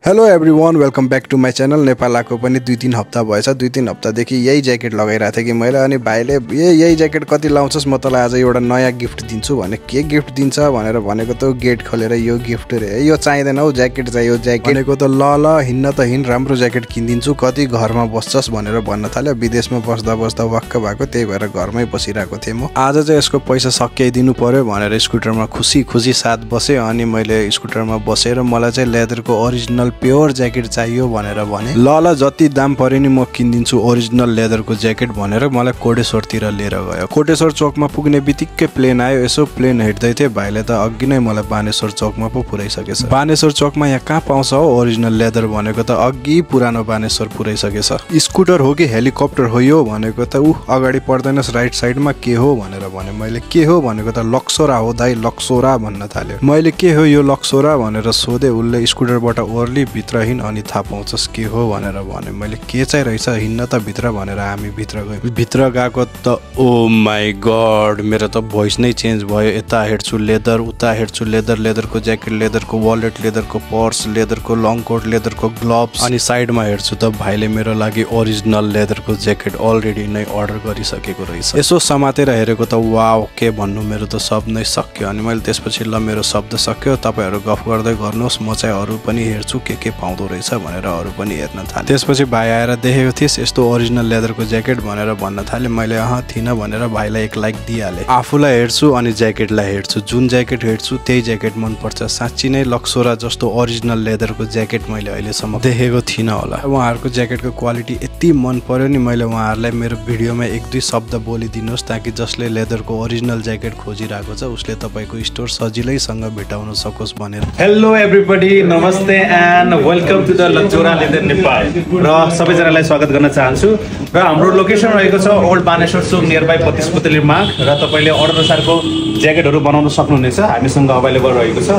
Hello everyone welcome back to my channel. Nepal आएको पनि 2-3 हप्ता भएछ। 2-3 हप्तादेखि यही ज्याकेट लगाइरहेको थिएँ कि मैले। अनि भाइले यही ज्याकेट कति लाउँछस्, म तँलाई आज एउटा नयाँ गिफ्ट दिन्छु भने के गिफ्ट दिन्छ भनेर भनेको त गेट खोलेर यो गिफ्ट रे, यो चाहिँदैन हौ, ज्याकेट चाहियो ज्याकेट भनेको त ल हिँड्न त हिँड, राम्रो ज्याकेट किनिदिन्छु, कति घरमा बस्छस् भनेर भन्न थाल्यो। विदेशमा बस्दा बस्दा वाक्क भएको, त्यही भएर घरमै बसिरहेको थिएँ म। आज चाहिँ यसको पैसा सकिदिनु पर्यो भनेर स्कुटरमा खुसी खुसी साथ बसेँ। अनि मैले स्कुटरमा बसेर मलाई चाहिँ लेदरको ओरिजिनल प्योर ज्याकेट चाहियो भनेर भने ल जति दाम पर्यो नि म किनिदिन्छु ओरिजिनल लेदरको ज्याकेट भनेर मलाई कोटेश्वरतिर लिएर गयो। कोटेश्वर चोकमा पुग्ने बित्तिकै प्लेन आयो। यसो प्लेन हेर्दै थिएँ, भाइले त अघि नै मलाई बानेश्वर चोकमा पो पुर्याइसकेछ। बानेश्वर चोकमा यहाँ कहाँ पाउँछ हो ओरिजिनल लेदर भनेको त अघि पुरानो बानेश्वर पुर्याइसकेछ। स्कुटर हो कि हेलिकप्टर हो यो भनेको त अगाडि पर्दैनस्, राइट साइडमा के हो भनेर भने। मैले के हो भनेको त लक्सोरा हो दाइ, लक्सोरा भन्न थाल्यो। मैले के हो यो लक्सोरा भनेर सोधेँ। उसले स्कुटरबाट ओर्ली भित्र हिँड अनि थाहा पाउँछस् के हो भनेर भने। मैले के चाहिँ रहेछ हिँड्न त भित्र भनेर हामी भित्र गयौँ। भित्र गएको त ओ माई गड, मेरो त भोइस नै चेन्ज भयो। यता हेर्छु लेदर, उता हेर्छु लेदर, लेदरको ज्याकेट, लेदरको वालेट, लेदरको पर्स, लेदरको लङ कोट, लेदरको ग्लोभ्स। अनि साइडमा हेर्छु त भाइले मेरो लागि ओरिजिनल लेदरको ज्याकेट अलरेडी नै अर्डर गरिसकेको रहेछ। यसो समातेर हेरेको त वाउ के भन्नु, मेरो त सब नै सक्यो। अनि मैले त्यसपछि ल मेरो शब्द सक्यो, तपाईँहरू गफ गर्दै गर्नुहोस्, म चाहिँ अरू पनि हेर्छु के पाउँदो रहेछ भनेर अरू पनि हेर्न थालेँ। त्यसपछि भाइ आएर देखेको थिएस् यस्तो ओरिजिनल लेदरको ज्याकेट भनेर भन्न थाले। मैले थिइनँ भनेर भाइलाई एक लाइक दिइहालेँ। आफूलाई हेर्छु अनि ज्याकेटलाई हेर्छु, जुन ज्याकेट हेर्छु त्यही ज्याकेट मनपर्छ। साँच्ची नै लक्सोरा जस्तो ओरिजिनल लेदरको ज्याकेट मैले अहिलेसम्म देखेको थिइनँ होला। उहाँहरूको ज्याकेटको क्वालिटी यति मन पर्यो नि, मैले उहाँहरूलाई मेरो भिडियोमा 1-2 शब्द बोलिदिनुहोस् ताकि जसले लेदरको ओरिजिनल ज्याकेट खोजिरहेको छ उसले तपाईँको स्टोर सजिलैसँग भेटाउन सकोस् भनेर। हेलो एभ्रीबडी, नमस्ते and welcome to the Luxora leather Nepal. र सबैजनालाई स्वागत गर्न चाहन्छु। र हाम्रो लोकेसन रहेको छ ओल्ड बानेश्वर चोक नियर बाई 32 पुतली मार्ग। र तपाईँले अर्डर अनुसारको ज्याकेटहरू बनाउन सक्नुहुनेछ, हामीसँग अभाइलेबल रहेको छ।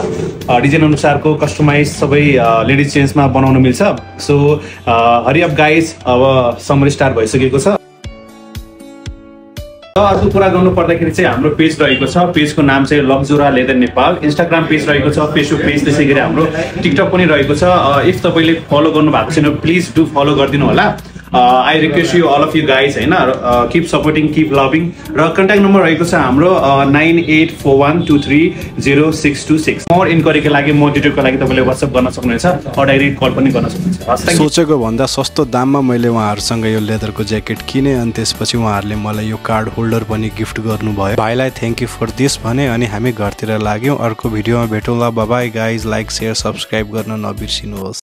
डिजाइन अनुसारको कस्टमाइज सबै लेडिज चेन्जमा बनाउन मिल्छ। सो हरि अप गाइज, अब समर स्टार्ट भइसकेको छ। अर्को कुरा गर्नु पर्दाखेरि चाहिँ हाम्रो पेज रहेको छ, पेजको नाम चाहिँ लक्जोरा लेदर नेपाल। इन्स्टाग्राम पेज रहेको छ, फेसबुक पेज, त्यसै गरी हाम्रो टिकटक पनि रहेको छ। इफ तपाईँले फलो गर्नु भएको छैन प्लिज डु फलो गरिदिनु होला। I request you all of you guys होइन, किप सपोर्टिङ, किप लभिङ। र कन्ट्याक्ट नम्बर रहेको छ हाम्रो 9841230626। मोर इन्क्वायरीको लागि, मोर डिटेलको लागि तपाईँले वाट्सएप गर्न सक्नुहुन्छ, डाइरेक्ट कल पनि गर्न सक्नुहुन्छ। सोचेको भन्दा सस्तो दाममा मैले उहाँहरूसँग यो लेदरको ज्याकेट किने। अनि त्यसपछि उहाँहरूले मलाई यो कार्ड होल्डर पनि गिफ्ट गर्नुभयो। भाइलाई थ्याङ्क यू फर दिस भने। अनि हामी घरतिर लाग्यौँ। अर्को भिडियोमा भेटौँला। Bye bye guys. Like, share, subscribe गर्न नबिर्सिनुहोस्।